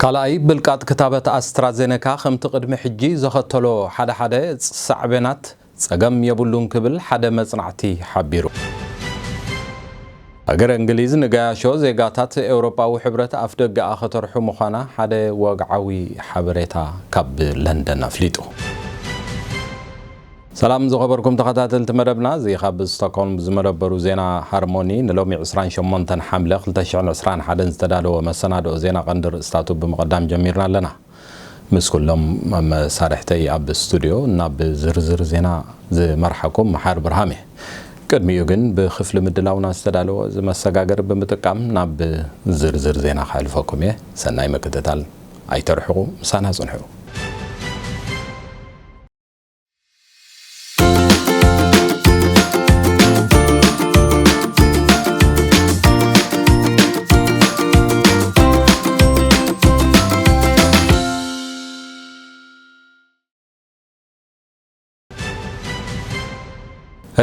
ካልኣይ ብልቃጥ ክታበት ኣስትራዜነካ ከምቲ ቅድሚ ሕጂ ዘኸተሎ ሓደ ሓደ ሳዕቤናት ጸገም የብሉን ክብል ሓደ መጽናዕቲ ሓቢሩ። ሃገረ እንግሊዝ ንገያሾ ዜጋታት ኤውሮጳዊ ሕብረት ኣፍደገኣ ከተርሑ ምዃና ሓደ ወግዓዊ ሓበሬታ ካብ ለንደን ኣፍሊጡ። ሰላም ዝኸበርኩም ተኸታተልቲ መደብና፣ እዚ ካብ ስቶክሆልም ዝመደበሩ ዜና ሃርሞኒ ንሎሚ ዕስራን ሸሞንተን ሓምለ ክልተ ሽሕን ዕስራን ሓደን ዝተዳለወ መሰናድኦ ዜና ቀንዲ ርእስታቱ ብምቕዳም ጀሚርና ኣለና። ምስ ኩሎም መሳርሕተይ ኣብ ስቱድዮ ናብ ዝርዝር ዜና ዝመርሓኩም መሓር ብርሃም እየ። ቅድሚኡ ግን ብክፍሊ ምድላውና ዝተዳለወ እዚ መሰጋገሪ ብምጥቃም ናብ ዝርዝር ዜና ከሕልፈኩም እየ። ሰናይ ምክትታል፣ ኣይተርሕቑ፣ ምሳና ጽንሑ።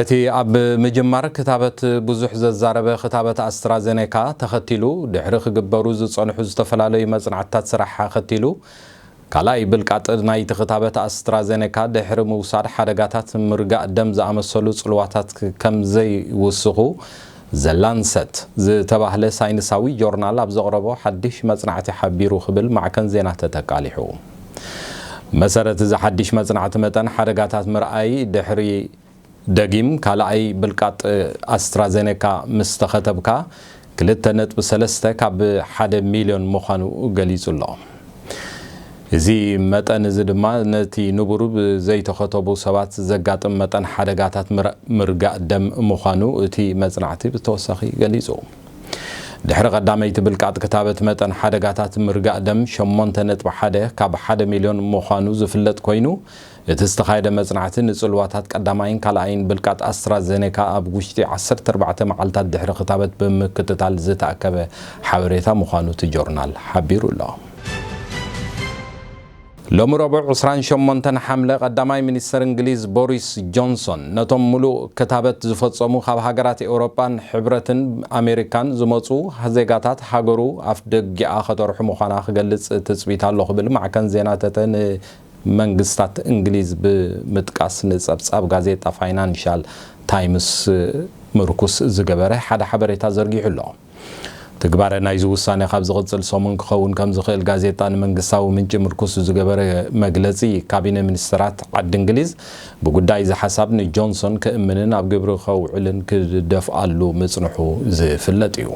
እቲ ኣብ ምጅማር ክታበት ብዙሕ ዘዛረበ ክታበት ኣስትራዜኔካ ተኸቲሉ፣ ድሕሪ ክግበሩ ዝጸንሑ ዝተፈላለዩ መጽናዕትታት ስራሕ ኣኸቲሉ፣ ካልኣይ ብልቃጥ ናይቲ ክታበት ኣስትራዜኔካ ድሕሪ ምውሳድ ሓደጋታት ምርጋእ ደም ዝኣመሰሉ ጽልዋታት ከም ዘይውስኹ ዘ ላንሰት ዝተባህለ ሳይንሳዊ ጆርናል ኣብ ዘቕረቦ ሓድሽ መጽናዕቲ ሓቢሩ ክብል ማዕከን ዜና ተተቃሊሑ። መሰረት እዚ ሓድሽ መጽናዕቲ መጠን ሓደጋታት ምርኣይ ድሕሪ ደጊም ካልኣይ ብልቃጥ ኣስትራዜኔካ ምስ ተኸተብካ ክልተ ነጥቢ ሰለስተ ካብ ሓደ ሚልዮን ምዃኑ ገሊጹ ኣሎ። እዚ መጠን እዚ ድማ ነቲ ንቡር ብዘይተኸተቡ ሰባት ዘጋጥም መጠን ሓደጋታት ምር-፣ ምርጋእ ደም ምዃኑ እቲ መጽናዕቲ ብተወሳኺ ገሊጹ። ድሕሪ ቀዳመይቲ ብልቃጥ ክታበት መጠን ሓደጋታት ምርጋእ ደም ሸሞንተ ነጥቢ ሓደ ካብ ሓደ ሚልዮን ምዃኑ ዝፍለጥ ኮይኑ፣ እቲ ዝተኻየደ መጽናዕቲ ንጽልዋታት ቀዳማይን ካልኣይን ብልቃጥ ኣስትራዜኔካ ኣብ ውሽጢ ዓሰርተ ኣርባዕተ መዓልታት ድሕሪ ክታበት ብምክትታል ዝተኣከበ ሓበሬታ ምዃኑ እቲ ጆርናል ሓቢሩ ኣሎ። ሎሚ ረቡዕ ዕስራን ሸሞንተን ሓምለ ቀዳማይ ሚኒስተር እንግሊዝ ቦሪስ ጆንሶን ነቶም ምሉእ ክታበት ዝፈጸሙ ካብ ሃገራት ኤውሮጳን ሕብረትን ኣሜሪካን ዝመጹ ዜጋታት ሃገሩ ኣፍ ደጊኣ ከተርሑ ምዃና ክገልጽ ትጽቢት ኣሎ ክብል ማዕከን ዜና ተተ ን መንግስታት እንግሊዝ ብምጥቃስ ንጸብጻብ ጋዜጣ ፋይናንሻል ታይምስ ምርኩስ ዝገበረ ሓደ ሓበሬታ ዘርጊሑ ኣሎ። ትግባረ ናይዚ ውሳነ ካብ ዝቕጽል ሰሙን ክኸውን ከም ዝኽእል ጋዜጣ ንመንግስታዊ ምንጪ ምርኩስ ዝገበረ መግለጺ ካቢነ ሚኒስትራት ዓዲ እንግሊዝ ብጉዳይ እዚ ሓሳብ ንጆንሶን ክእምንን ኣብ ግብሪ ከውዕልን ክደፍኣሉ ምጽንሑ ዝፍለጥ እዩ።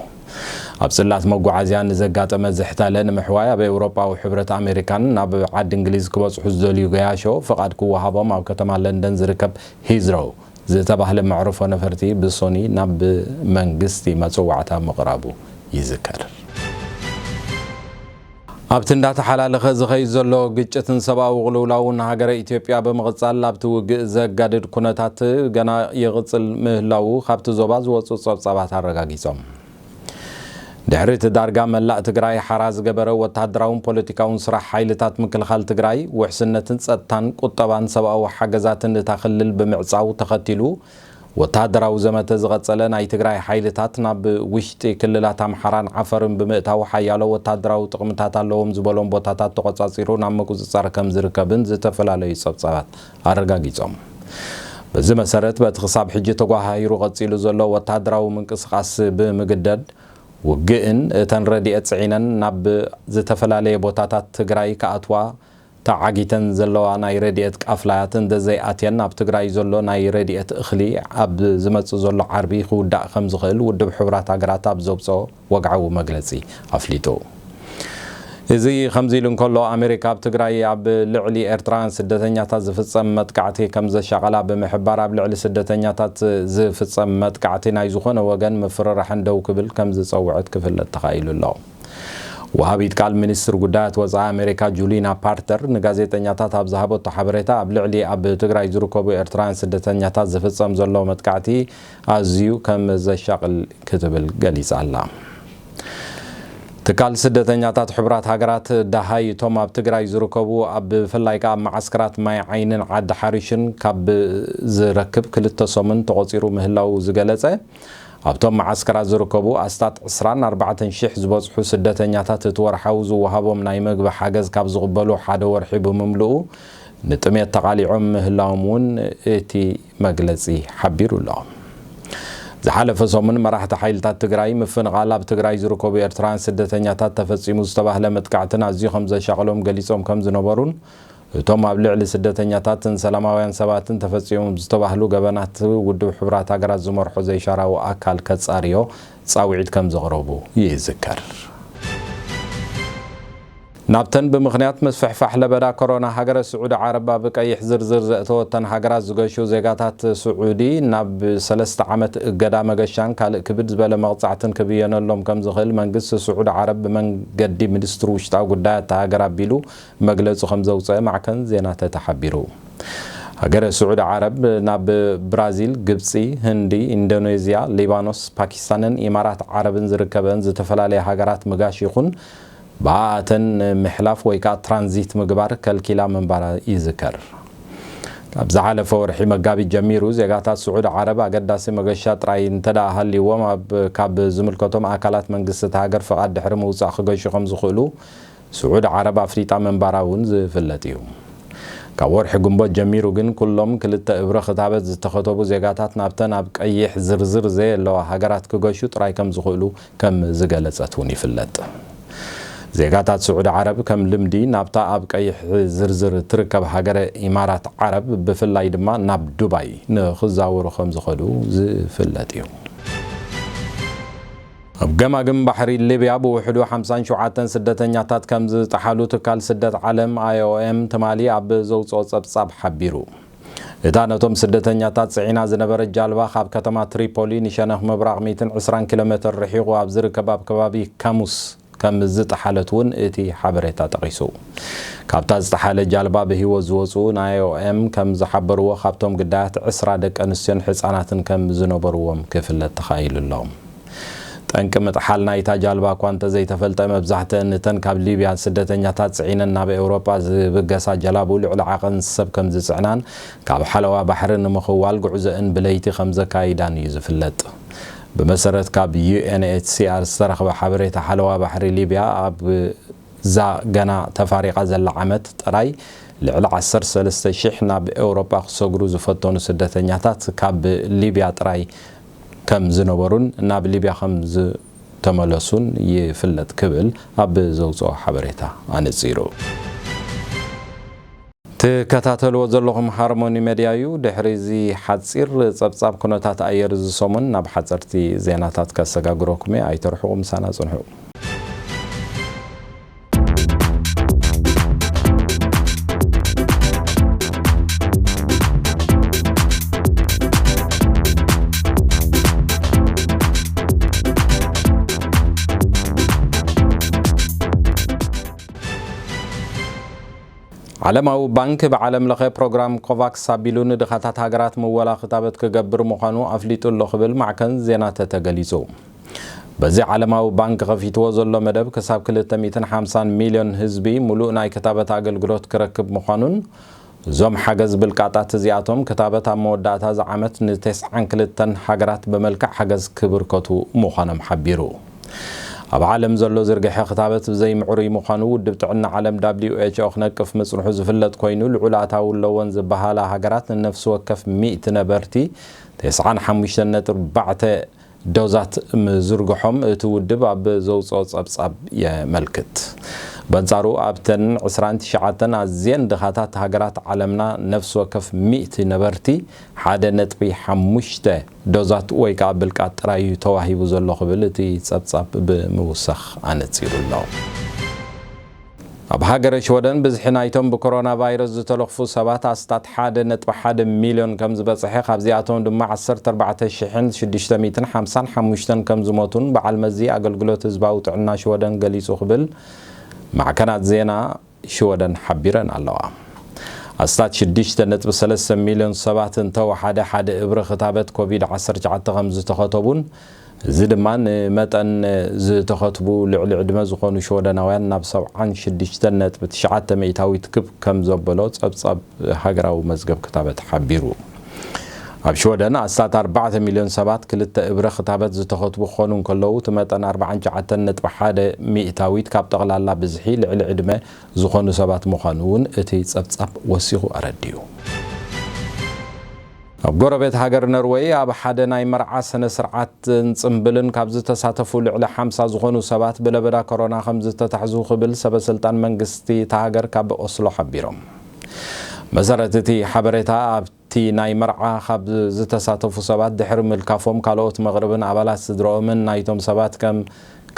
ኣብ ጽላት መጓዓዝያ ንዘጋጠመ ዝሕታለ ንምሕዋይ ኣብ ኤውሮጳዊ ሕብረት ኣሜሪካን ናብ ዓዲ እንግሊዝ ክበጽሑ ዝደልዩ ገያሾ ፍቓድ ክወሃቦም ኣብ ከተማ ለንደን ዝርከብ ሂዝሮው ዝተባህለ መዕርፎ ነፈርቲ ብሶኒ ናብ መንግስቲ መጽዋዕታ ምቕራቡ ይዝከር። ኣብቲ እንዳተሓላለኸ ዝኸይድ ዘሎ ግጭትን ሰብኣዊ ቅልውላውን ሃገረ ኢትዮጵያ ብምቕጻል ኣብቲ ውግእ ዘጋድድ ኩነታት ገና ይቕጽል ምህላዉ ካብቲ ዞባ ዝወጹ ጸብጻባት ኣረጋጊጾም። ድሕሪ እቲ ዳርጋ መላእ ትግራይ ሓራ ዝገበረ ወተሃደራውን ፖለቲካውን ስራሕ ሓይልታት ምክልኻል ትግራይ፣ ውሕስነትን ጸጥታን፣ ቁጠባን ሰብኣዊ ሓገዛትን እታ ክልል ብምዕጻው ተኸቲሉ፣ ወተሃደራዊ ዘመተ ዝቐጸለ ናይ ትግራይ ሓይልታት ናብ ውሽጢ ክልላት ኣምሓራን ዓፈርን ብምእታው ሓያሎ ወተሃደራዊ ጥቕምታት ኣለዎም ዝበሎም ቦታታት ተቖጻጺሩ ናብ ምቁጽጻር ከም ዝርከብን ዝተፈላለዩ ጸብጻባት ኣረጋጊጾም። በዚ መሰረት በቲ ክሳብ ሕጂ ተጓሃሂሩ ቀጺሉ ዘሎ ወተሃደራዊ ምንቅስቓስ ብምግደድ ውግእን እተን ረድኤት ጽዒነን ናብ ዝተፈላለየ ቦታታት ትግራይ ክኣትዋ ተዓጊተን ዘለዋ ናይ ረድኤት ቃፍላያት እንተዘይኣትየን ኣብ ትግራይ ዘሎ ናይ ረድኤት እኽሊ ኣብ ዝመጽእ ዘሎ ዓርቢ ክውዳእ ከም ዝኽእል ውድብ ሕቡራት ሃገራት ኣብ ዘውጽኦ ወግዓዊ መግለጺ ኣፍሊጡ። እዚ ከምዚ ኢሉ እንከሎ፣ ኣሜሪካ ኣብ ትግራይ ኣብ ልዕሊ ኤርትራውያን ስደተኛታት ዝፍጸም መጥቃዕቲ ከም ዘሻቐላ ብምሕባር፣ ኣብ ልዕሊ ስደተኛታት ዝፍጸም መጥቃዕቲ ናይ ዝኾነ ወገን ምፍርራሕን ደው ክብል ከም ዝጸውዐት ክፍለጥ ተኻኢሉ ኣሎ። ወሃቢት ቃል ሚኒስትር ጉዳያት ወጻኢ ኣሜሪካ ጁሊና ፓርተር ንጋዜጠኛታት ኣብ ዝሃበቶ ሓበሬታ፣ ኣብ ልዕሊ ኣብ ትግራይ ዝርከቡ ኤርትራውያን ስደተኛታት ዝፍጸም ዘሎ መጥቃዕቲ ኣዝዩ ከም ዘሻቕል ክትብል ገሊጻ ኣላ። ትካል ስደተኛታት ሕቡራት ሃገራት ደሃይ እቶም ኣብ ትግራይ ዝርከቡ ኣብ ብፍላይ ከኣ ኣብ መዓስከራት ማይ ዓይንን ዓዲ ሓሪሽን ካብ ዝረክብ ክልተ ሰሙን ተቖጺሩ ምህላው ዝገለጸ ኣብቶም መዓስከራት ዝርከቡ ኣስታት ዕስራን ኣርባዕተን ሽሕ ዝበጽሑ ስደተኛታት እቲ ወርሓዊ ዝወሃቦም ናይ ምግቢ ሓገዝ ካብ ዝቕበሉ ሓደ ወርሒ ብምምልኡ ንጥሜት ተቓሊዖም ምህላዎም እውን እቲ መግለጺ ሓቢሩ ኣሎ። ዝሓለፈ ሰሙን መራሕቲ ሓይልታት ትግራይ ምፍንቓል ኣብ ትግራይ ዝርከቡ ኤርትራውያን ስደተኛታት ተፈጺሙ ዝተባህለ መጥቃዕትን ኣዝዩ ከም ዘሻቕሎም ገሊጾም ከም ዝነበሩን እቶም ኣብ ልዕሊ ስደተኛታትን ሰላማውያን ሰባትን ተፈጺሞም ዝተባህሉ ገበናት ውድብ ሕቡራት ሃገራት ዝመርሖ ዘይሻራዊ ኣካል ከጻርዮ ጻውዒት ከም ዘቕረቡ ይዝከር። ናብተን ብምኽንያት ምስፍሕፋሕ ለበዳ ኮሮና ሃገረ ስዑዲ ዓረብ ኣብ ቀይሕ ዝርዝር ዘእተወተን ሃገራት ዝገሹ ዜጋታት ስዑዲ ናብ ሰለስተ ዓመት እገዳ መገሻን ካልእ ክብድ ዝበለ መቕጻዕትን ክብየነሎም ከም ዝኽእል መንግስቲ ስዑዲ ዓረብ ብመንገዲ ሚኒስትሪ ውሽጣዊ ጉዳያት እታ ሃገር ኣቢሉ መግለጺ ከም ዘውጽአ ማዕከን ዜና ተተ ሓቢሩ። ሃገረ ስዑዲ ዓረብ ናብ ብራዚል፣ ግብጺ፣ ህንዲ፣ ኢንዶኔዝያ፣ ሊባኖስ፣ ፓኪስታንን ኢማራት ዓረብን ዝርከበን ዝተፈላለያ ሃገራት ምጋሽ ይኹን ብኣተን ምሕላፍ ወይ ከኣ ትራንዚት ምግባር ከልኪላ ምንባራ ይዝከር። ካብ ዝሓለፈ ወርሒ መጋቢት ጀሚሩ ዜጋታት ስዑዲ ዓረብ ኣገዳሲ መገሻ ጥራይ እንተደኣ ሃልይዎም ኣብ ካብ ዝምልከቶም ኣካላት መንግስቲ እታ ሃገር ፍቓድ ድሕሪ ምውጻእ ክገሹ ከም ዝኽእሉ ስዑዲ ዓረብ ኣፍሊጣ ምንባራ እውን ዝፍለጥ እዩ። ካብ ወርሒ ግንቦት ጀሚሩ ግን ኩሎም ክልተ እብረ ክታበት ዝተኸተቡ ዜጋታት ናብተን ኣብ ቀይሕ ዝርዝር ዘየለዋ ሃገራት ክገሹ ጥራይ ከም ዝኽእሉ ከም ዝገለጸት እውን ይፍለጥ። ዜጋታት ስዑዲ ዓረብ ከም ልምዲ ናብታ ኣብ ቀይሕ ዝርዝር እትርከብ ሃገረ ኢማራት ዓረብ ብፍላይ ድማ ናብ ዱባይ ንኽዛወሩ ከም ዝኸዱ ዝፍለጥ እዩ። ኣብ ገማግም ባሕሪ ሊብያ ብውሕዱ ሓምሳን ሸውዓተን ስደተኛታት ከም ዝጠሓሉ ትካል ስደት ዓለም ኣይ ኦ ኤም ትማሊ ኣብ ዘውፅኦ ፀብፃብ ሓቢሩ። እታ ነቶም ስደተኛታት ፅዒና ዝነበረት ጃልባ ካብ ከተማ ትሪፖሊ ንሸነኽ ምብራቕ ሚእትን ዕስራን ኪሎ ሜትር ርሒቑ ኣብ ዝርከብ ኣብ ከባቢ ካሙስ ከም ዝጠሓለት እውን እቲ ሓበሬታ ጠቒሱ። ካብታ ዝጠሓለ ጃልባ ብህይወት ዝወፁ ናይ ኣይ ኦ ኤም ከም ዝሓበርዎ ካብቶም ግዳያት ዕስራ ደቂ ኣንስትዮን ህፃናትን ከም ዝነበርዎም ክፍለጥ ተኻኢሉ ኣሎ። ጠንቂ ምጥሓል ናይታ ጃልባ እኳ እንተዘይተፈልጠ፣ መብዛሕትአን እተን ካብ ሊብያ ስደተኛታት ጽዒነን ናብ ኤውሮጳ ዝብገሳ ጀላቡ ልዕሊ ዓቐን ሰብ ከም ዝጽዕናን ካብ ሓለዋ ባሕሪ ንምኽዋል ጉዕዞአን ብለይቲ ከም ዘካይዳን እዩ ዝፍለጥ። ብመሰረት ካብ ዩ ኤን ኤች ሲ ኣር ዝተረኽበ ሓበሬታ፣ ሓለዋ ባሕሪ ሊብያ ኣብ እዛ ገና ተፋሪቓ ዘላ ዓመት ጥራይ ልዕሊ ዓሰርተ ሰለስተ ሽሕ ናብ ኤውሮጳ ክሰግሩ ዝፈተኑ ስደተኛታት ካብ ሊብያ ጥራይ ከም ዝነበሩን ናብ ሊብያ ከም ዝተመለሱን ይፍለጥ ክብል ኣብ ዘውፅኦ ሓበሬታ ኣነፂሩ። ትከታተልዎ ዘለኹም ሃርሞኒ ሜድያ እዩ። ድሕሪ እዚ ሓፂር ፀብፃብ ኩነታት ኣየር እዚ ሰሙን ናብ ሓፀርቲ ዜናታት ከሰጋግረኩም እየ። ኣይተርሕቑ፣ ምሳና ፅንሑ። ዓለማዊ ባንክ ብዓለም ለኸ ፕሮግራም ኮቫክስ ኣቢሉ ንድኻታት ሃገራት ምወላ ክታበት ክገብር ምዃኑ ኣፍሊጡ ኣሎ ክብል ማዕከን ዜና ተተ ገሊጹ። በዚ ዓለማዊ ባንክ ከፊትዎ ዘሎ መደብ ክሳብ ክልተ ሚእትን ሓምሳን ሚልዮን ህዝቢ ሙሉእ ናይ ክታበት ኣገልግሎት ክረክብ ምዃኑን እዞም ሓገዝ ብልቃጣት እዚኣቶም ክታበት ኣብ መወዳእታ እዚ ዓመት ንተስዓን ክልተን ሃገራት ብመልክዕ ሓገዝ ክብርከቱ ምዃኖም ሓቢሩ። ኣብ ዓለም ዘሎ ዝርግሐ ክታበት ብዘይ ምዕሩይ ምዃኑ ውድብ ጥዕና ዓለም ደብሊው ኤች ኦ ክነቅፍ ምጽንሑ ዝፍለጥ ኮይኑ፣ ልዑል ኣታዊ ኣለወን ዝበሃላ ሃገራት ንነፍሲ ወከፍ ሚእቲ ነበርቲ ተስዓን ሓሙሽተን ነጥቢ ኣርባዕተ ዶዛት ምዝርግሖም እቲ ውድብ ኣብ ዘውፅኦ ጸብጻብ የመልክት። በንጻሩ ኣብተን ዕስራን ትሽዓተን ኣዝየን ድኻታት ሃገራት ዓለምና ነፍሲ ወከፍ ሚእቲ ነበርቲ ሓደ ነጥቢ ሓሙሽተ ዶዛት ወይ ከዓ ብልቃጥ ጥራይ እዩ ተዋሂቡ ዘሎ ክብል እቲ ጸብጻብ ብምውሳኽ ኣነጺሩ ኣሎ። ኣብ ሃገረ ሽወደን ብዝሒ ናይቶም ብኮሮና ቫይረስ ዝተለኽፉ ሰባት ኣስታት ሓደ ነጥቢ ሓደ ሚልዮን ከም ዝበጽሐ፣ ካብዚኣቶም ድማ ዓሰርተ ኣርባዕተ ሽሕን ሽዱሽተ ሚእትን ሓምሳን ሓሙሽተን ከም ዝሞቱን በዓል መዚ ኣገልግሎት ህዝባዊ ጥዕና ሽወደን ገሊጹ ክብል ማዕከናት ዜና ሽወደን ሓቢረን ኣለዋ። ኣስታት ሽዱሽተ ነጥቢ ሰለስተ ሚልዮን ሰባት እንተወሓደ ሓደ እብሪ ክታበት ኮቪድ ዓሰርተ ትሽዓተ ከም ዝተኸተቡን እዚ ድማ ንመጠን ዝተኸትቡ ልዕሊ ዕድመ ዝኾኑ ሽወደናውያን ናብ ሰብዓን ሽዱሽተን ነጥቢ ትሽዓተ ሚእታዊት ክብ ከም ዘበሎ ጸብጻብ ሃገራዊ መዝገብ ክታበት ሓቢሩ። ኣብ ሽወደን ኣስታት ኣርባዕተ ሚልዮን ሰባት ክልተ እብረ ክታበት ዝተኸትቡ ክኾኑ እንከለዉ፣ እቲ መጠን ኣርባዓን ትሽዓተን ነጥቢ ሓደ ሚእታዊት ካብ ጠቕላላ ብዝሒ ልዕሊ ዕድመ ዝኾኑ ሰባት ምዃኑ እውን እቲ ጸብጻብ ወሲኹ ኣረዲኡ። ኣብ ጎረቤት ሃገር ነርወይ ኣብ ሓደ ናይ መርዓ ስነ ስርዓትን ጽምብልን ካብ ዝተሳተፉ ልዕሊ ሓምሳ ዝኾኑ ሰባት ብለበዳ ኮሮና ከም ዝተታሕዙ ክብል ሰበ ስልጣን መንግስቲ እታ ሃገር ካብ ኦስሎ ሓቢሮም። መሰረት እቲ ሓበሬታ፣ ኣብቲ ናይ መርዓ ካብ ዝተሳተፉ ሰባት ድሕሪ ምልካፎም ካልኦት መቕርብን ኣባላት ስድራኦምን ናይቶም ሰባት ከም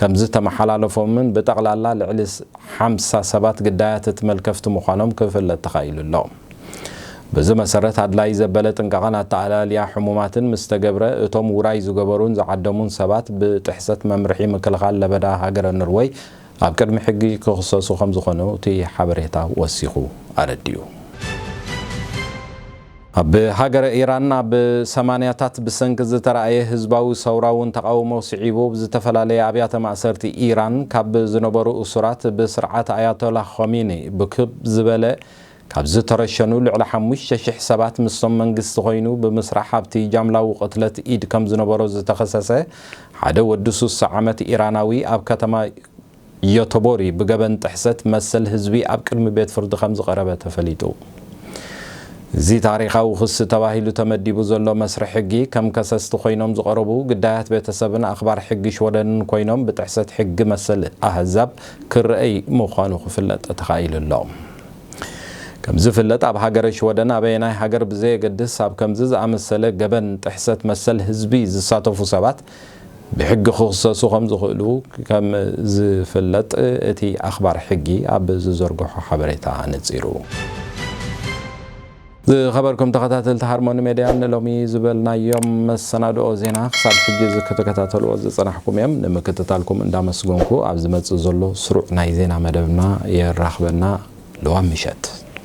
ከም ዝተመሓላለፎምን ብጠቕላላ ልዕሊ ሓምሳ ሰባት ግዳያት እቲ መልከፍቲ ምዃኖም ክፍለጥ ተኻኢሉ ኣሎ። በዚ መሰረት ኣድላይ ዘበለ ጥንቃቐን ኣተኣላልያ ሕሙማትን ምስ ተገብረ፣ እቶም ውራይ ዝገበሩን ዝዓደሙን ሰባት ብጥሕሰት መምርሒ ምክልኻል ለበዳ ሃገረ ኖርወይ ኣብ ቅድሚ ሕጊ ክኽሰሱ ከም ዝኾኑ እቲ ሓበሬታ ወሲኹ ኣረዲኡ። ኣብ ሃገረ ኢራን ኣብ ሰማንያታት ብሰንኪ ዝተራእየ ህዝባዊ ሰውራውን ተቓውሞ ስዒቡ፣ ኣብ ዝተፈላለየ ኣብያተ ማእሰርቲ ኢራን ካብ ዝነበሩ እሱራት ብስርዓት ኣያቶላ ኾሚኒ ብክብ ዝበለ ካብ ዝተረሸኑ ልዕሊ ሓሙሽተ ሽሕ ሰባት ምስቶም መንግስቲ ኮይኑ ብምስራሕ ኣብቲ ጃምላዊ ቅትለት ኢድ ከም ዝነበሮ ዝተኸሰሰ ሓደ ወዲ ሱሳ ዓመት ኢራናዊ ኣብ ከተማ ዮቶቦሪ ብገበን ጥሕሰት መሰል ህዝቢ ኣብ ቅድሚ ቤት ፍርዲ ከም ዝቐረበ ተፈሊጡ። እዚ ታሪኻዊ ክሲ ተባሂሉ ተመዲቡ ዘሎ መስርሕ ሕጊ፣ ከም ከሰስቲ ኮይኖም ዝቐረቡ ግዳያት ቤተሰብን ኣኽባር ሕጊ ሽወደንን ኮይኖም ብጥሕሰት ሕጊ መሰል ኣህዛብ ክረኣይ ምዃኑ ክፍለጥ ተኻኢሉ ኣሎ። ከም ዝፍለጥ፣ ኣብ ሃገረ ሽወደን ኣበየናይ ሃገር ብዘየገድስ ኣብ ከምዚ ዝኣመሰለ ገበን ጥሕሰት መሰል ህዝቢ ዝሳተፉ ሰባት ብሕጊ ክኽሰሱ ከም ዝኽእሉ ከም ዝፍለጥ እቲ ኣኽባር ሕጊ ኣብ ዝዘርግሖ ሓበሬታ ኣነጺሩ። ዝኸበርኩም ተኸታተልቲ ሃርሞኒ ሜድያ፣ ንሎሚ ዝበልናዮም መሰናድኦ ዜና ክሳብ ሕጂ እዚ ክትከታተልዎ ዝጸናሕኩም እዮም። ንምክትታልኩም እንዳመስገንኩ፣ ኣብ ዝመጽእ ዘሎ ስሩዕ ናይ ዜና መደብና የራኽበና። ለዋም ምሸት።